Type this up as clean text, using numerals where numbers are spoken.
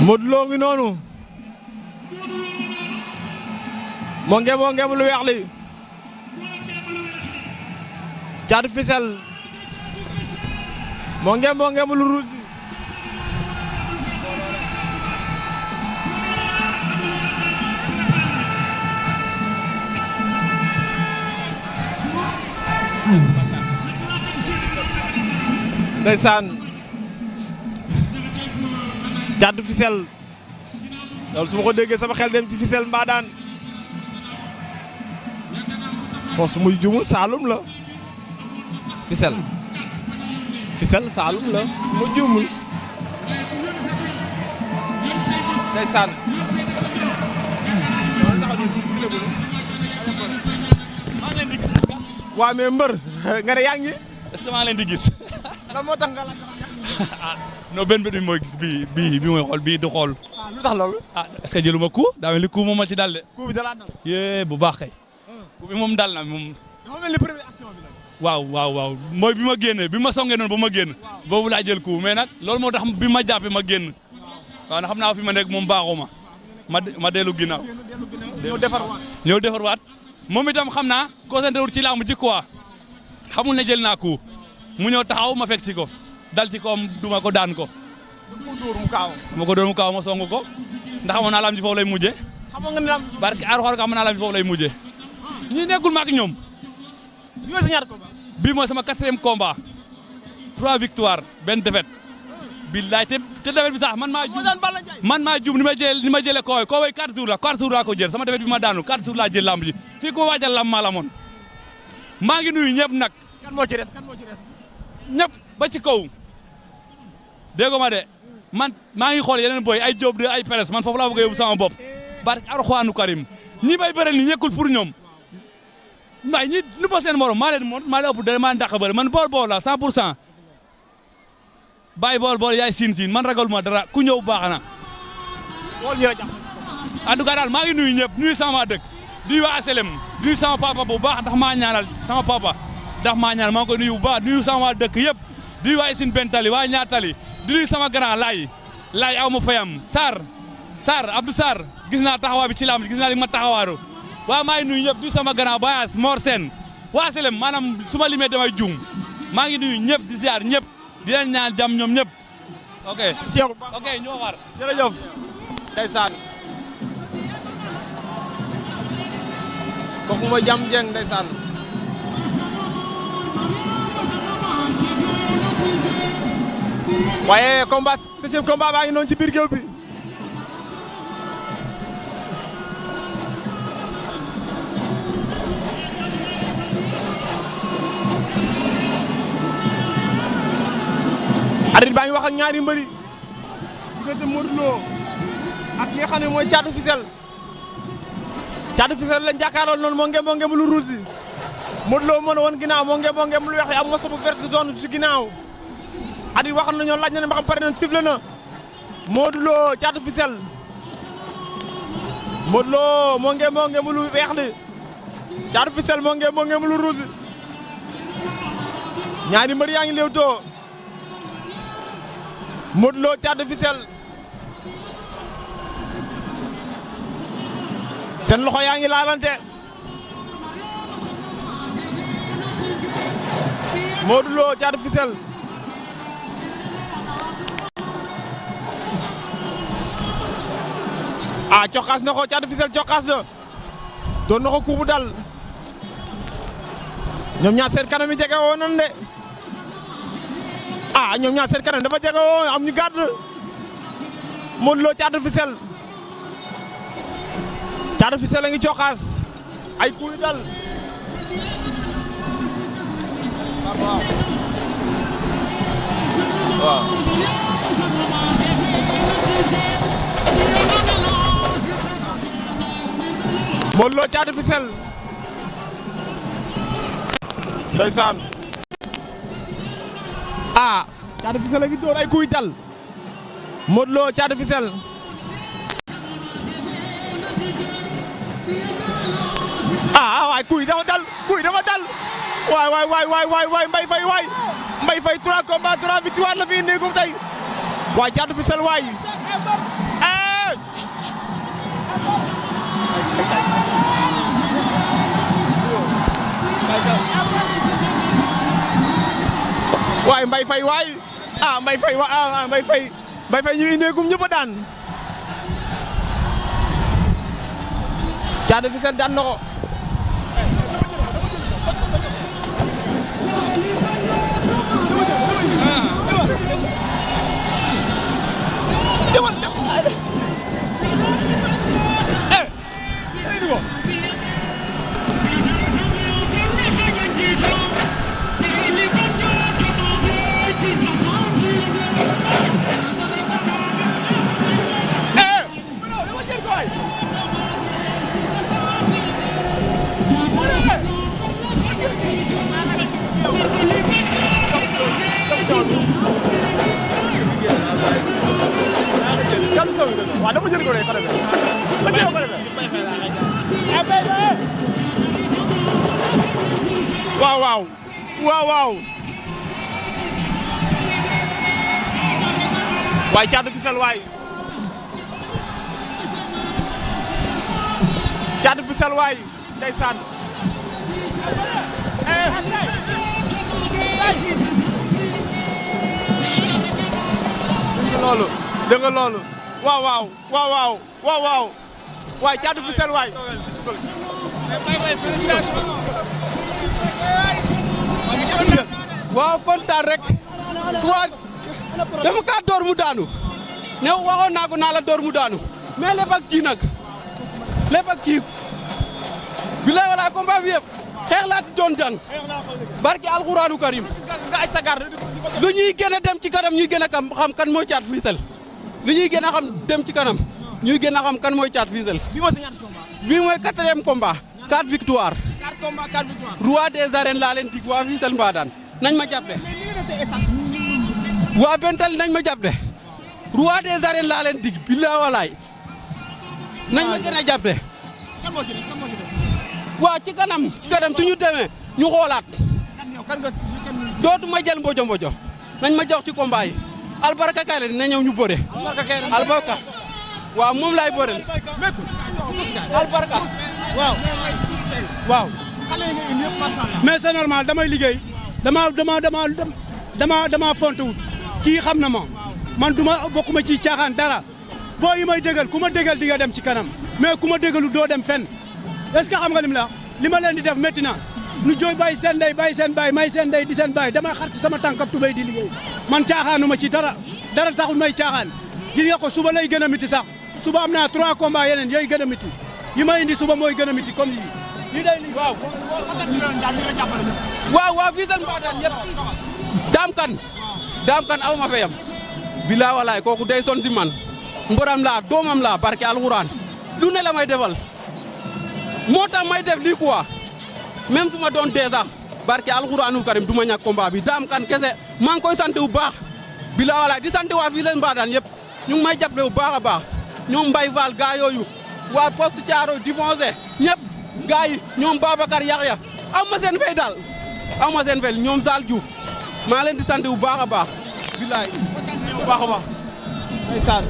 Modou Lo ngi noonu moo ngeem lu weex li Thiatou Ficele moo ngeem lu rouge ndeysaan Thiatou Ficele loolu su ma ko déggee sama xel dem ci Ficele Mbadane fos muy jumul Saalum la Ficele Saalum la mu jumul ndeysaan waa mais mbër nga ne yaa ngi est-ce que maa ngi leen di gis lan moo tax nga la non benn bët bi mooy gis bii mooy xool bii du xool. lu tax loolu. est-ce que jëluma coup daa mel ni coup moom ma ci dal de. coup bi da laa dal. yee bu baax kay. coup bi moom dal na moom. dafa mel ni première action bi la. waaw mooy bi ma génnee bi ma songee noonu ba ma génn. boobu laa jël coup mais nag loolu moo tax bi ma jàppee ma génn. waaw na xam naa fi ma nekk moom baaxuma ma dellu ginnaaw. ñëw defarwaat moom itam xam naa concentré wul ci làmb ji quoi xamul ne jël naa coup mu ñëw taxaw ma fekk si ko dal ci koom duma ko daan ko. ma ko dóor mu kaaw ma song ko ndax xamoon naa lam ji foofu lay mujjee. xamoon nga ne lam barke Alxuraan xamoon naa lam ji foofu lay mujjee. ñi nekkul ma ak ñoom. ñooy sa ñaar combat. bii mooy sama 4e combat 3 victoires benn défaite. billaay te défaite bi sax man maa jub ni ma jëlee kooy 4 jours laa ko jël sama défaite bi ma daanu 4 jours laa jël lamb ji fii ko waajal lamb maa la moon maa ngi nuyu ñëpp nag. kan moo ci des ñëpp ba ci kaw dégg ma de man maa ngi xool yeneen boy ay Diop de ay presse man foofu laa bëgg a yóbbu sama bopp barke Alxuraanu Karim ñi bay bëre ni ñekkul pour ñoom mbay ñi nu ba seen morom maa leen ëpp dara maa dàq bëre man bool la 100% bàyyi bool yaay siin man ragal ma dara ku ñëw baax na. en tout cas daal maa ngi nuyu ñëpp nuyu sama dëkk nuyu waa aselem nuyu sama papa bu baax ndax maa ñaanal sama papa ndax maa ñaanal maa ngi koy nuyu bu baax nuyu sama dëkk yëpp nuyu waa Isine Bentali waa Ñaatali di nuyu sama grand laay aw ma fayam Sarr Abdou Sarr gis naa taxawaay bi ci lamb gis naa li ma taxawaaru waa maa ngi nuyu ñëpp di sama grand Bayas Mor Sène waa aselem maanaam su ma limee damay juum maa ngi nuyu ñëpp di ziar ñëpp di leen ñaan jàmm ñoom ñëpp ok ñoo war jërëjëf ndeysaan kooku mooy jàmm jeng ndeysaan waaye combat 7e combat baa ngi noonu ci biir géew bi arbitre baa ngi wax ak ñaari mbëri diggante Modou Lo ak ki nga xam ne mooy Thiatou Ficele lañ jàkkaarloo noonu moo ngem lu rouge yi Modou Lo mën a woon ginnaaw moo ngem lu weex yi am moso bu verte zone ci ginnaaw arbitre waxoon nañoo laaj na ne ma xam pare na sifflé na Modou Lo Thiatou Ficele Modou Lo moo ngem lu weex li Thiatou Ficele moo ngem lu rouge ñaari mbëri yaa ngi léewtoo Modou Lo Thiatou Ficele seen loxo yaa ngi laalante Modou Lo Thiatou Ficele coxaas na ko Thiatou Ficele coxaas na doon na ko kuubu dal ñoom ñaar seen kanam yi jege woon nan de ñoom ñaar seen kanam dafa jege woon am ñu gàdd Modou Lo Thiatou Ficele a ngi coxaas ay kuy dal waaw Modou Lo Thiatou Ficele ndeysaan Thiatou Ficele a ngi door ay kuy dal Modou Lo Thiatou Ficele waay kuy dafa dal waay Mbaye Faye 3 combats 3 victoires la fi indee tey waay Thiatou Ficele waay waay Mbaye Faye waay Mbaye Faye ñu indee ñëpp a daan Thiatou Ficele daan na ko waaw dama jël ko rek xale waaw waay Thiatou Ficele waay Thiatou Ficele waay ndeysaan dëgg loolu waaw waay Thiatou Ficele waay waaw kontaan rek dama ka door mu daanu ne waxoon naa ko naa la door mu daanu mais lépp ak kii nag lépp ak kii bilaay walaay combat bi yëpp xeex laa ci doon jan barki alxuraanu karim lu ñuy gën a dem ci kanam ñuy gën a xam kan mooy Thiatou Ficele lu ñuy gën a xam dem ci kanam ñuy gën a xam kan mooy Thiatou Ficele bii mooy 4e combat 4 victoires roi des arènes laa leen dig waa Ficele Mbadane nañ ma jàppale waa Bantamba nañ ma jàppale roi des arènes laa leen dig billaay walaay nañ ma gën a jàppale waa ci kanam suñu demee ñu xoolaat dootuma jël mbojo nañ ma jox ci combat yi albarka kay la dina ñëw ñu bëre albarka waaw moom laay bëreel albarka waaw mais c'est normal damay liggéey dama fontewut kii xam na ma man duma bokkuma ci caaxaan dara boo yi may dégal ku ma dégal di nga dem ci kanam mais ku ma dégalu doo dem fenn est-ce que xam nga li ma leen di def métti na nu jooy bàyyi seen ndey bàyyi seen baay may seen ndey di seen baay dama xar ci sama tànkab tubéy di liggéey man caaxaanuma ci dara taxul may caaxaan gis nga ko suba lay gën a miti sax suba am naa 3 combats yeneen yooyu gën a miti yi ma indi suba mooy gën a miti comme yii day li waaw Ficele Mbadane ñëpp daam kan aw ma fayam bilaa walaay kooku day son si man mboram laa doomam laa barke alxuraan lu ne la may defal moo tax may def lii quoi même su ma doon dee sax barke alxuraanul karim du ma ñàkk combat bi daam kan kese maa ngi koy sant bu baax bilaa walaay di sant waa Ficele Mbadane yëpp ñu ngi may jàppale bu baax a baax ñoom Mbaye Fall gaa yooyu waa poste Thiaroye di foncé ñëpp gaa yi ñoom Babacar Yaxya am ma seen fay daal am ma seen fay ñoom Sall Diouf maa leen di sant bu baax a baax bilaay bu baax a baax ndeysaan